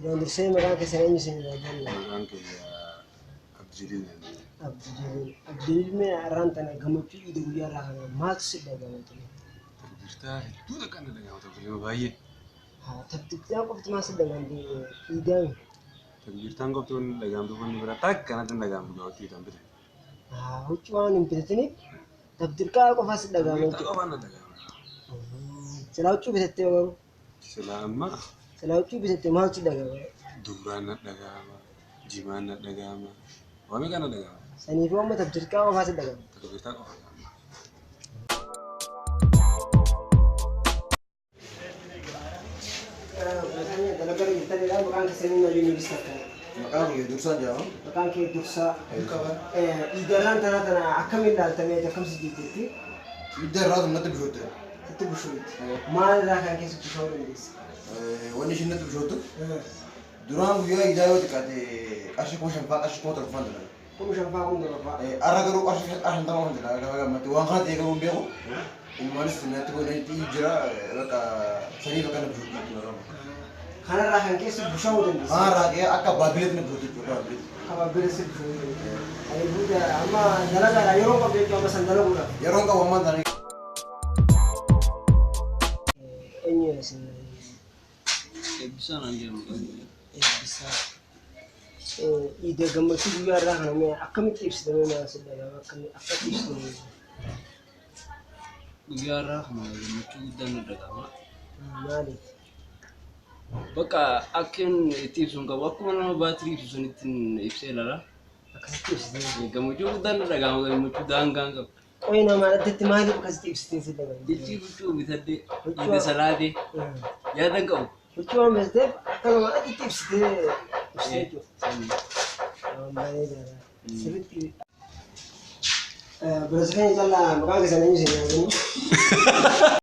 Duraan dursee maqaan keessan eenyu isin irraa jenna? Maqaan kiyya Abdijaliil naan jedhama. Abdijaliil. Abdijaliil mee har'aan tana gammachuu iida guyyaa irraa kana maaltu si dhaga'ama ture? Takbiirtaa hedduu takka na dhaga'ama takbiirama baay'ee. Haa takbiirtaan qofti maal si dhaga'amte iidaami? Takbiirtaan qofti wanni dhaga'amtu wanni biraa takka natti hin dhaga'amtu gaawwattii iidaan bite. Haa huccuu waan hin bitatiniif takbiirtaa qofa si dhaga'ama Takbiirtaa jechuudha. qofaan na dhaga'ama. Silaa huccuu bitattee garuu Silaa amma silaa huccuu bitattee maaltu si dhaga'ama? Dubraan na dhaga'ama, jimaan na dhaga'ama, waa meeqa na dhaga'ama. Saniifuu amma takbiirtaa qofaa si dhaga'ama. Takbiirtaa qofa amma. Maqaan keessan eenyu ibsa? Maqaan kiyya Dursaan jedhama. Maqaan kee Dursaa. Iidarraan tanaa tana akkamiin ilaaltamee akkam si jettetti? Ibidda irraa sun natti bishootte. Sitti bushooti. Maal irraa kan keessa bushaa'uu dandeessa? Wanni ishiin natti bishoottu duraan guyyaa idaa yoo xiqqaate qarshii 5,000 fa'aa qarshii 7,000 fa'aa dalaga. 5,000 fa'aa 7,000 fa'aa. Har'a garuu qarshii 50 qofan dalaga gaafa gammatti waan kana ta'e garuu hin beeku. Uummanis natti godhanitti jira bakka sanii bakka na bishoottu jechuudha. Kanarraa kan keessa bushaa'uu dandeessa. Kanarraa ka'ee akka baabbileetti na bishoottu jechuudha baabbileetti. Akka baabbileetti si bushaa'uu dandeessa. Ani booda amma dalagaadha yeroo qabdu jechuudha amma san dalaguudhaaf. Yeroon qabu ammaan tana. Eenyu isin? Eebbisaa naan jedhamu. Eebbisaa. Iida gammachuu guyyaa irraa kana mee akkamitti ibsita mee maal si dhaga'ama akkamitti akkamitti ibsita mee? Guyyaa irraa kana gammachuu guddaan na dhaga'ama. Maaliif? Bakka akka inni itti ibsu hin qabu. Akkuma nama baatirii ibsu sanitti ibsee ilaala. Akkasitti ibsite. Gammachuu guddaan na dhaga'ama. Gammachuu daangaa hin qabu. Qoyi namaan addatti maaliif akkasitti ibsitee si dhaga'ama? Jechi huccuu bitadhee, iida salaatee yaada hin qabu. Huccuu waan bitateef akka namaan addatti ibsitee ibsitee jechuudha. Waan bareedaadha. Sirriitti. Obboleessa keenya callaa maqaan keessan eenyu isin yaadannoo?